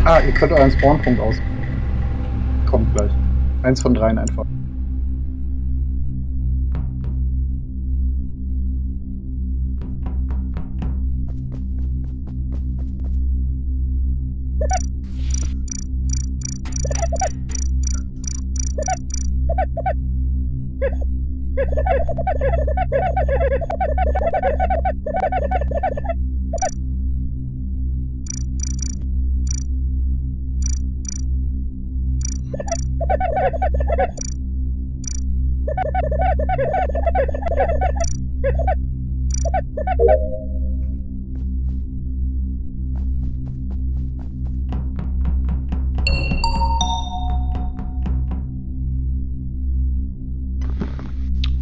Ihr könnt euren Spawnpunkt aus. Kommt gleich. 1 von 3 einfach.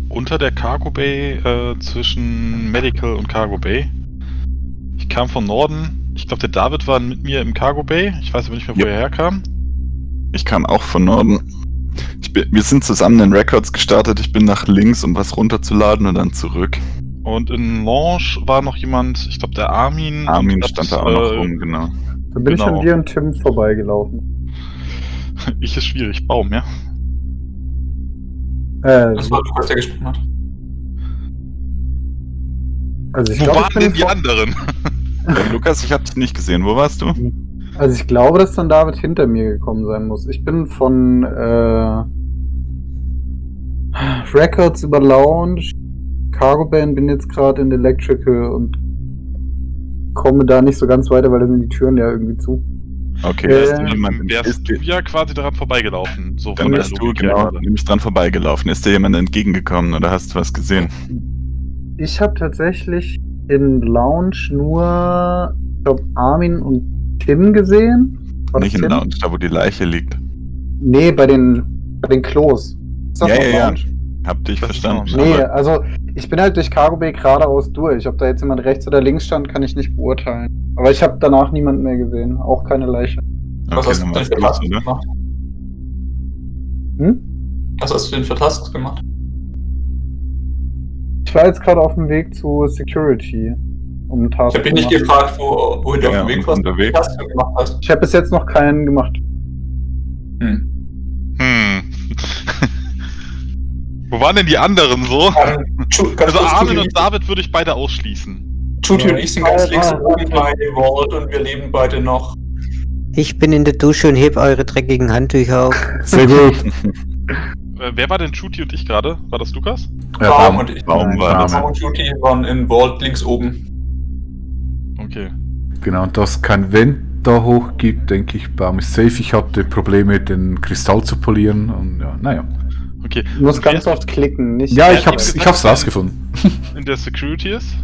Unter der Cargo Bay, zwischen Medical und Cargo Bay. Ich kam von Norden. Ich glaube, der David war mit mir im Cargo Bay. Ich weiß aber nicht mehr, wo er herkam. Ich kam auch von Norden. Wir sind zusammen in Records gestartet. Ich bin nach links, um was runterzuladen und dann zurück. Und in Launch war noch jemand, ich glaube, der Armin. Armin stand da auch noch rum, genau. Dann bin ich an dir und Tim vorbeigelaufen. Ich ist schwierig, Baum, ja? Das war Lukas, der gesprochen hat. Also ich Wo glaub, waren denn die anderen? Lukas, ich hab dich nicht gesehen. Wo warst du? Also ich glaube, dass dann David hinter mir gekommen sein muss. Ich bin von Records über Lounge, Cargo Band, bin jetzt gerade in Electrical und komme da nicht so ganz weiter, weil da sind die Türen ja irgendwie zu. Okay, Wärst du ja quasi daran vorbeigelaufen. So dann bist du nämlich dran vorbeigelaufen. Ist dir jemand entgegengekommen oder hast du was gesehen? Ich habe tatsächlich in Lounge nur, ich glaube, Armin und Tim gesehen. War Nicht das in Tim? Lounge, da wo die Leiche liegt. Nee, bei den Klos. Ist das noch Lounge? Hab dich verstanden. Nee, also ich bin halt durch Cargo Bay geradeaus durch. Ob da jetzt jemand rechts oder links stand, kann ich nicht beurteilen. Aber ich habe danach niemanden mehr gesehen. Auch keine Leiche. Was hast du denn für Tasks gemacht? Was hast du denn für Tasks gemacht? Ich war jetzt gerade auf dem Weg zu Security. Um einen Task Ich habe dich nicht gefragt, wohin du auf dem Weg warst, welche Tasks du gemacht hast. Ich habe bis jetzt noch keinen gemacht. Wo waren denn die anderen so? Also Armin und David würde ich beide ausschließen. Tuti und ich sind ganz links oben bei Vault und wir leben beide noch. Ich bin in der Dusche und heb eure dreckigen Handtücher auf. Sehr gut. Wer war denn Tuti und ich gerade? War das Lukas? Baum und ich. Baum war das. Baum und Tuti waren in Vault links oben. Okay. Genau, und da es kein Vent da hoch gibt, denke ich, Baum ist safe. Ich hatte Probleme, den Kristall zu polieren und ja, naja. Okay. Du musst ganz oft klicken, nicht? Ja, ich hab's rausgefunden. In der Security ist?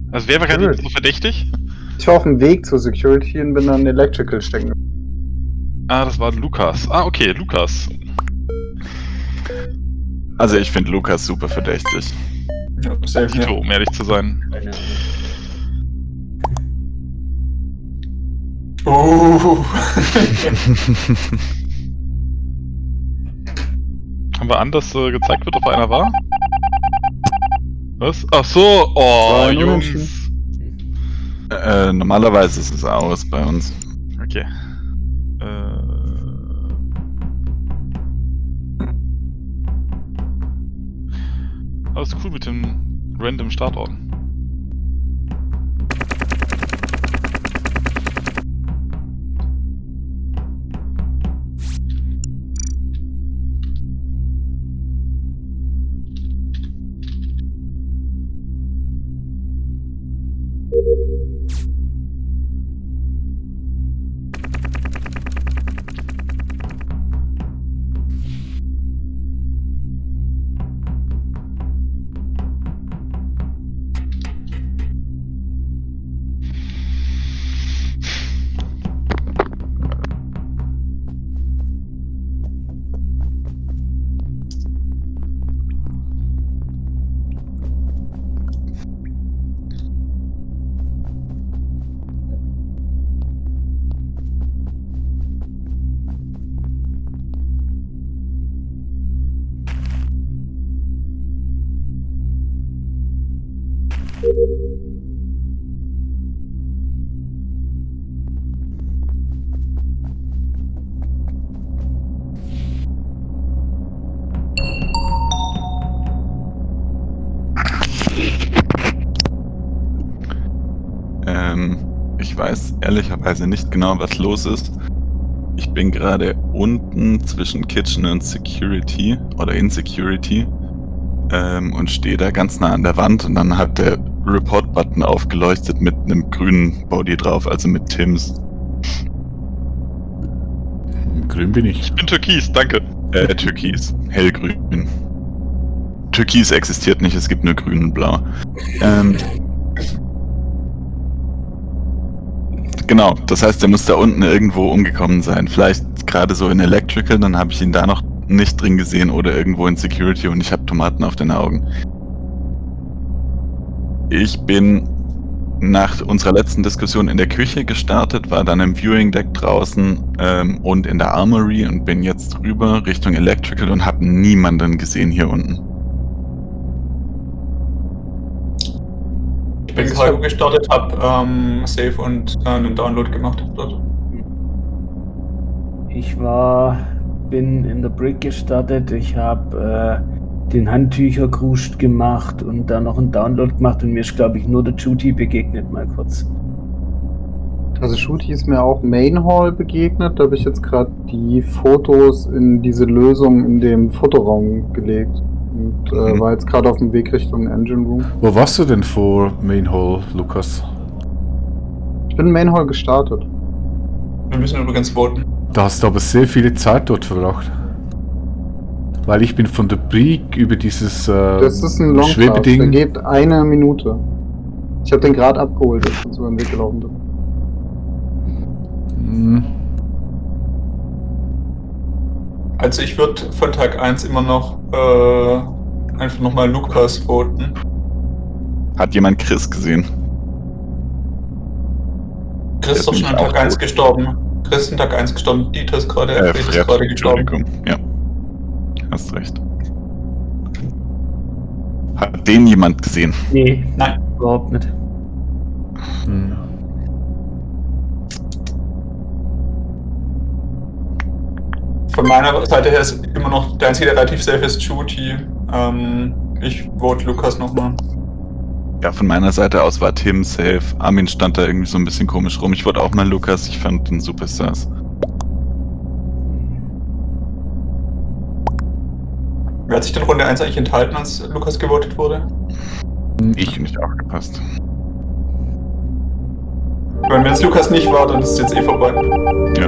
Also wer war gerade so verdächtig? Ich war auf dem Weg zur Security und bin dann in Electrical stecken. Ah, das war Lukas. Ah, okay, Lukas. Also ich finde Lukas super verdächtig. Ja, sehr Tito, um ehrlich zu sein. Haben wir an, dass gezeigt wird, ob einer war? Was? Ach so, oh, Jungs. Normalerweise ist es aus bei uns. Okay. Alles cool mit dem random Startorden. Ich weiß ehrlicherweise nicht genau, was los ist. Ich bin gerade unten zwischen Kitchen und Security oder in Security und stehe da ganz nah an der Wand und dann hat der Report-Button aufgeleuchtet mit einem grünen Body drauf, also mit Tims. Grün bin ich. Ich bin Türkis, danke. Türkis. Hellgrün. Türkis existiert nicht, es gibt nur grün und blau. Genau, das heißt, er muss da unten irgendwo umgekommen sein. Vielleicht gerade so in Electrical, dann habe ich ihn da noch nicht drin gesehen oder irgendwo in Security und ich habe Tomaten auf den Augen. Ich bin nach unserer letzten Diskussion in der Küche gestartet, war dann im Viewing Deck draußen und in der Armory und bin jetzt rüber Richtung Electrical und habe niemanden gesehen hier unten. Ich bin Cargo gestartet, hab Save und einen Download gemacht dort. Ich bin in der Brick gestartet, ich habe den Handtücher-Grusch gemacht und dann noch einen Download gemacht und mir ist, glaube ich, nur der Judy begegnet, mal kurz. Also Shooty ist mir auch Main Hall begegnet, da habe ich jetzt gerade die Fotos in diese Lösung in dem Fotoraum gelegt. Und war jetzt gerade auf dem Weg Richtung Engine Room. Wo warst du denn vor Main Hall, Lukas? Ich bin in Main Hall gestartet. Wir müssen übrigens voten. Da hast du aber sehr viele Zeit dort verbracht. Weil ich bin von der Brick über dieses Das ist ein Longcast, der Schwebeding. geht 1 Minute. Ich habe den gerade abgeholt, als ich über den Weg gelaufen bin. Hm. Also ich würde von Tag 1 immer noch einfach nochmal Lukas voten. Hat jemand Chris gesehen? Chris ist doch bin schon ich an auch Tag 1 tot. gestorben. Chris ist an Tag 1 gestorben. Dieter ist gerade, Fred ist Fred, gerade gestorben. Entschuldigung. Ja. Hast recht. Hat den jemand gesehen? Nee, Nein. überhaupt nicht. Hm. Von meiner Seite her ist immer noch der einzige, der relativ safe ist, Judy. Ich vote Lukas nochmal. Ja, von meiner Seite aus war Tim safe. Armin stand da irgendwie so ein bisschen komisch rum. Ich wollte auch mal Lukas, ich fand den Superstars. Wer hat sich denn Runde 1 eigentlich enthalten, als Lukas gewotet wurde? Ich nicht aufgepasst. Wenn es Lukas nicht war, dann ist es jetzt eh vorbei. Ja.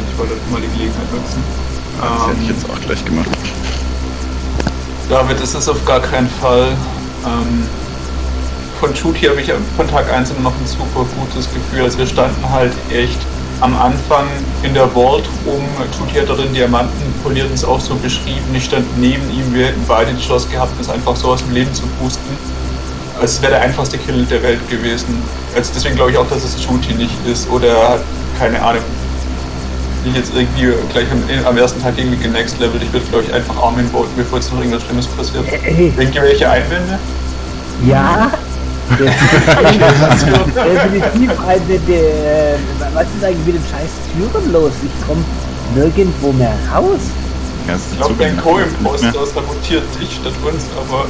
Ich wollte mal die Gelegenheit nutzen. Das hätte ich jetzt auch gleich gemacht. David, das ist auf gar keinen Fall. Von Shooty habe ich von Tag 1 immer noch ein super gutes Gefühl. Also wir standen halt echt am Anfang in der Vault rum. Shooty hat darin Diamanten poliert und es auch so beschrieben. Ich stand neben ihm, wir hätten beide die Chance gehabt, das einfach so aus dem Leben zu boosten. Also es wäre der einfachste Kill der Welt gewesen. Also deswegen glaube ich auch, dass es Shooty nicht ist. Oder er hat, keine Ahnung, nicht jetzt irgendwie gleich am ersten Tag irgendwie genextlevelt. Ich würde, glaube ich, einfach Armin voten, bevor jetzt noch irgendwas Schlimmes passiert. Irgendwelche Einwände? Ja. Definitiv was ist eigentlich mit den scheiß Türen los? Ich komme nirgendwo mehr raus. Ja, Ich glaube, dein Co-Imposter sabotiert dich statt uns, aber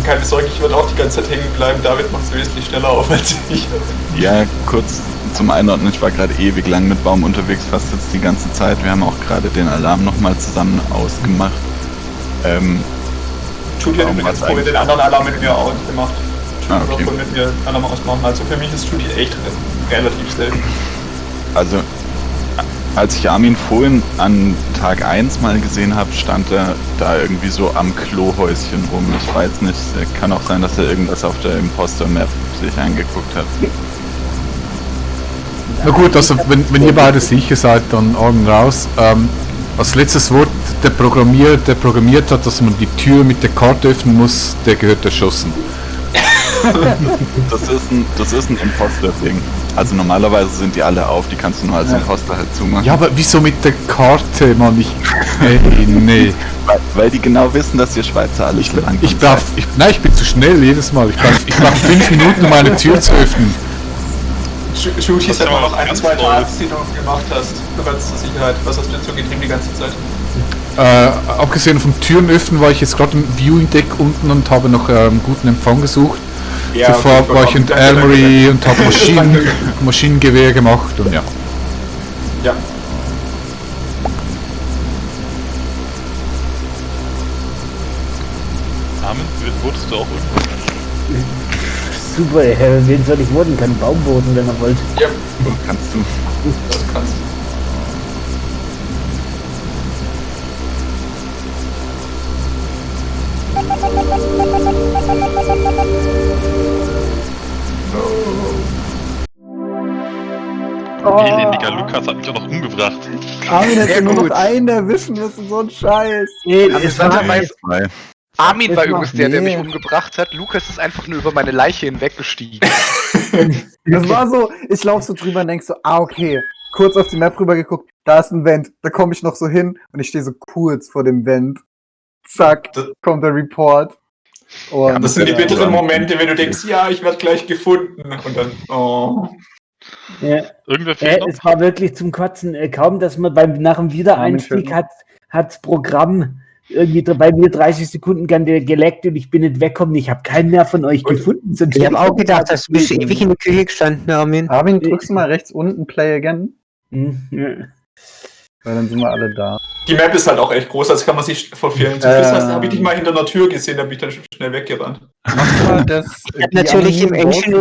keine Sorge, ich werde auch die ganze Zeit hängen bleiben. David macht es wesentlich schneller auf als ich. Ja, kurz zum Einordnen, ich war gerade ewig lang mit Baum unterwegs, fast jetzt die ganze Zeit. Wir haben auch gerade den Alarm nochmal zusammen ausgemacht. Shooty hat übrigens vorher den anderen Alarm mit mir ausgemacht. Ah, okay. Davon mit mir Alarm ausmachen. Also für mich ist Shooty echt relativ selten. Also, als ich Armin vorhin an Tag 1 mal gesehen habe, stand er da irgendwie so am Klohäuschen rum. Ich weiß nicht, kann auch sein, dass er irgendwas auf der Imposter-Map sich angeguckt hat. Na gut, also wenn ihr beide sicher seid, dann Augen raus. Als letztes Wort, der programmiert hat, dass man die Tür mit der Karte öffnen muss, der gehört erschossen. Das ist ein Imposter-Ding. Also normalerweise sind die alle auf, die kannst du nur als Imposter halt zumachen. Ja, aber wieso mit der Karte, Mann? Nee. Weil die genau wissen, dass ihr Schweizer alle so lang Ich bin zu schnell jedes Mal. Ich brauch 5 Minuten, um meine Tür zu öffnen. Shooty ist Das halt war noch was ein, ganz zwei Neues. Tasks, die du gemacht hast. Ganz zur Sicherheit. Was hast du jetzt so getrieben die ganze Zeit? Abgesehen vom Türen öffnen war ich jetzt gerade im Viewing-Deck unten und habe noch guten Empfang gesucht. Zuvor okay, war ich in der Armory und habe Maschinengewehr gemacht und ja. Ja. Armin, wurdest du auch irgendwo? Super, wen soll ich wurden? Kann Baum wurden, wenn er wollt. Ja, Kannst du. das kannst du. Elendiger Lukas hat mich auch noch umgebracht. Armin hätte Sehr nur gut. noch einen erwischen müssen, so ein Scheiß. Interessanterweise, Armin war Es übrigens macht der, der mich nee. umgebracht hat. Lukas ist einfach nur über meine Leiche hinweggestiegen. Das war so, ich lauf so drüber und denk so, okay, kurz auf die Map rüber geguckt, da ist ein Vent, da komme ich noch so hin und ich stehe so kurz vor dem Vent. Zack, kommt der Report. Und Das sind die bitteren Momente, wenn du denkst, ja, ich werde gleich gefunden. Und dann, oh. Ja. Irgendwer fehlt noch? Es war wirklich zum Kotzen. Kaum, dass man nach dem Wiedereinstieg hat's Programm irgendwie bei mir 30 Sekunden geleckt und ich bin nicht weggekommen. Ich habe keinen mehr von euch gefunden. Ich habe auch gedacht, dass du bist ewig in der Küche gestanden, Armin. Armin, drückst du mal rechts unten Play again? Ja. Weil dann sind wir alle da. Die Map ist halt auch echt groß, als kann man sich verfehlen. Zum Schluss habe ich dich mal hinter einer Tür gesehen, da bin ich dann schnell weggerannt. Mach mal das. Ich habe natürlich im Engine